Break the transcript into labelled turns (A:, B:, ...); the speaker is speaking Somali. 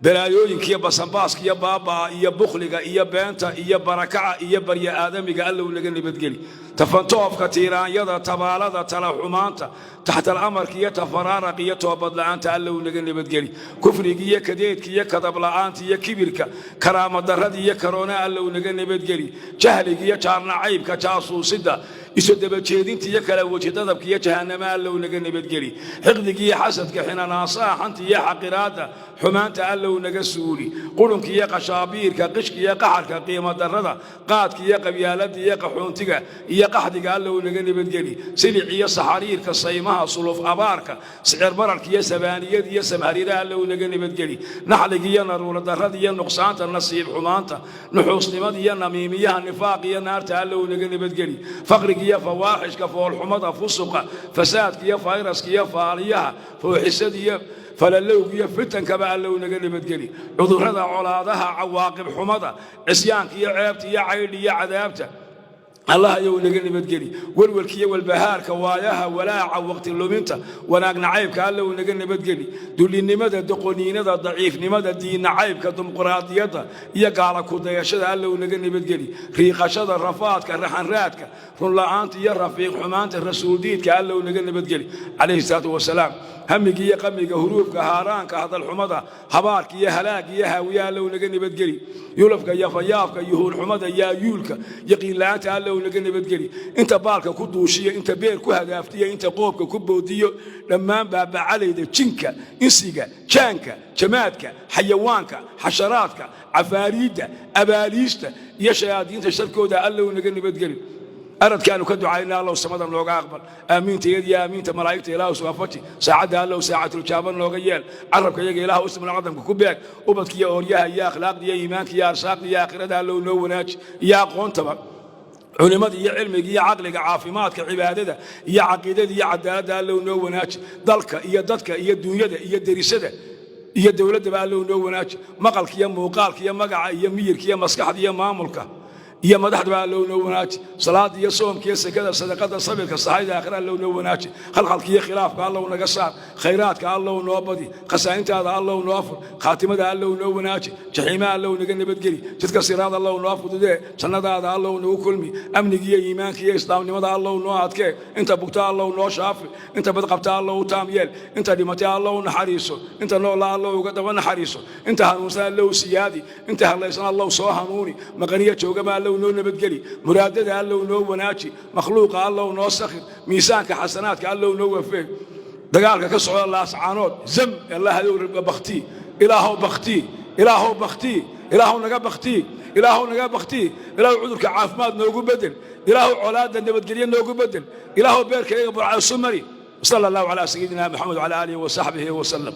A: Balaayooyinka iyo basanbaaska iyo baabaa iyo bukhliga iyo beenta iyo barakaca iyo barya aadamiga, Allow naga nabadgeli. Tafantoofka, tiiraanyada, tabaalada, talaxumaanta, taxtal amarka iyo tafaraaraq iyo toobadla'aanta, Allow naga nabadgeli. Kufriga iyo kadeedka iyo kadabla'aanta iyo kibirka, karaamadarrada iyo karoona, Allow naga nabadgeli. Jahliga iyo jaarnacaybka, jaasuusidda, isu dabajeedinta iyo kala wejidadabka iyo jahanama, Allow naga nabadgeli. Xiqdiga iyo xasadka, xinanaasaha, xanta iyo xaqiraadda, xumaanta Allow naga suuli. Qurunka iyo qashaabiirka, qishka iyo qaxarka, qiimo darrada, qaadka iyo qabyaaladda iyo qaxoontiga iyo qaxdiga, Allow naga nabadgeli. Silic iyo saxariirka, saymaha, suluf abaarka, sicir bararka iyo sabaaniyada iyo samhariiraha, Allow naga nabadgeli. Naxliga iyo naruura darrada iyo nuqsaanta, nasiib xumaanta, nuxuusnimada iyo namiimiyaha, nifaaq iyo naarta, Allow naga nabadgeli. Faqriga iyo fawaaxishka, foolxumada, fusuqa, fasaadka iyo fayraska iyo faaliyaha, fooxisada iyo falalowga iyo fitankaba, Allow naga nabadgeli. Cudurrada, colaadaha, cawaaqib xumada, cisyaanka iyo ceebta iyo caydhi iyo cadaabta, Allah ayou naga nabadgeli. Welwelka iyo walbahaarka, waayaha, walaaca, waqti luminta, wanaag nacaybka, Allow naga nabadgeli. Dulinimada, doqoniinada, daciifnimada, diin nacaybka, dimuqraadiyadda iyo gaala kudayashada, Allow naga nabadgeli. Riiqashada, rafaadka, raxanraadka, runla'aanta iyo rafiiq xumaanta, rasuuldiidka, Allow naga nabadgeli, calayhi salaatu wasalaam. Hamiga iyo qamiga, huruufka, haaraanka, hadalxumada, habaarka iyo halaag iyo haawiya, Allow naga nabadgeli. Yulafka iyo fayaafka, yuhuurxumada, yaayuulka, yaqiinla'aanta, Allow naga nabadgeli. Inta baalka ku duushiyo, inta beer ku hadaaftiyo, inta qoobka ku boodiyo, dhammaan baabacalayda, jinka, insiga, jaanka, jamaadka, xayawaanka, xasharaadka, cafaariidda, abaaliista iyo shayaadiinta sharkooda, Allow naga nabadgeli. Aradkaanu ka ducayna, Allow samada nooga aqbal. Aamiinta iyad iyo aamiinta malaa'igta Ilaahu suwafaji. Saacadda, Allow, saacatuljaaba nooga yeel. Carabka iyaga, Ilaahu, ismul cadamka ku beeg. Ubadka iyo ooryaha iyo akhlaaqda iyo iimaanka iyo arsaaqda iyo aakhirada, Allow noo wanaaji, iyo aqoontaba, culimada iyo cilmiga iyo caqliga, caafimaadka, cibaadada iyo caqiidada iyo cadaaladda, Allow noo wanaaji. Dalka iyo dadka iyo dunyada iyo derisada iyo dowladdaba, Allow noo wanaaji. Maqalka iyo muuqaalka iyo magaca iyo miyirka iyo maskaxda iyo maamulka iyo madaxdaba, Allow noo wanaaji. Salaada iyo soomka iyo sekada, sadaqada, sabirka, sahayda aakhira, Allow noo wanaaji. Khalkhalka iyo khilaafka, Allow naga saar. Khayraadka, Allow noo badi. Khasaaintaada, Allow noo fur. Khaatimada, Allow noo wanaaji. Jaxiimaha, Allow naga nabadgeli. Jidka siraad, Allow noo fududee. Jannadaada, Allow nagu kulmi. Amniga iyo iimaanka iyo islaamnimada, Allow noo adkee. Inta bugta, Allow noo shaafi. Inta badqabta, Allow u taam yeel. Inta dhimatay, Allow naxariiso. Inta noola, Allow uga daba naxariiso. Inta hanuunsan, Allow siyaadi. Inta hadlaysan, Allow soo hanuuni. Maqaniya joogaba, Allow noo nabadgeli. Muraadada, Allow noo wanaaji. Makhluuqa, Allow noo sakhir. Miisaanka xasanaadka, Allow noo wafee. Dagaalka ka socda Laascaanood, zam, Allahayow baktii, Ilaahow baktii, Ilaahow baktii, Ilaahow naga baktii, Ilaahow naga baktii. Ilaahow cudurka caafimaad noogu bedel. Ilaahow colaadda nabadgelyo noogu bedel. Ilaahow beerka iyaga burca isu mari. Sala Allahu calaa sayidina Maxamed wcala aalihi wasaxbihi wasalam.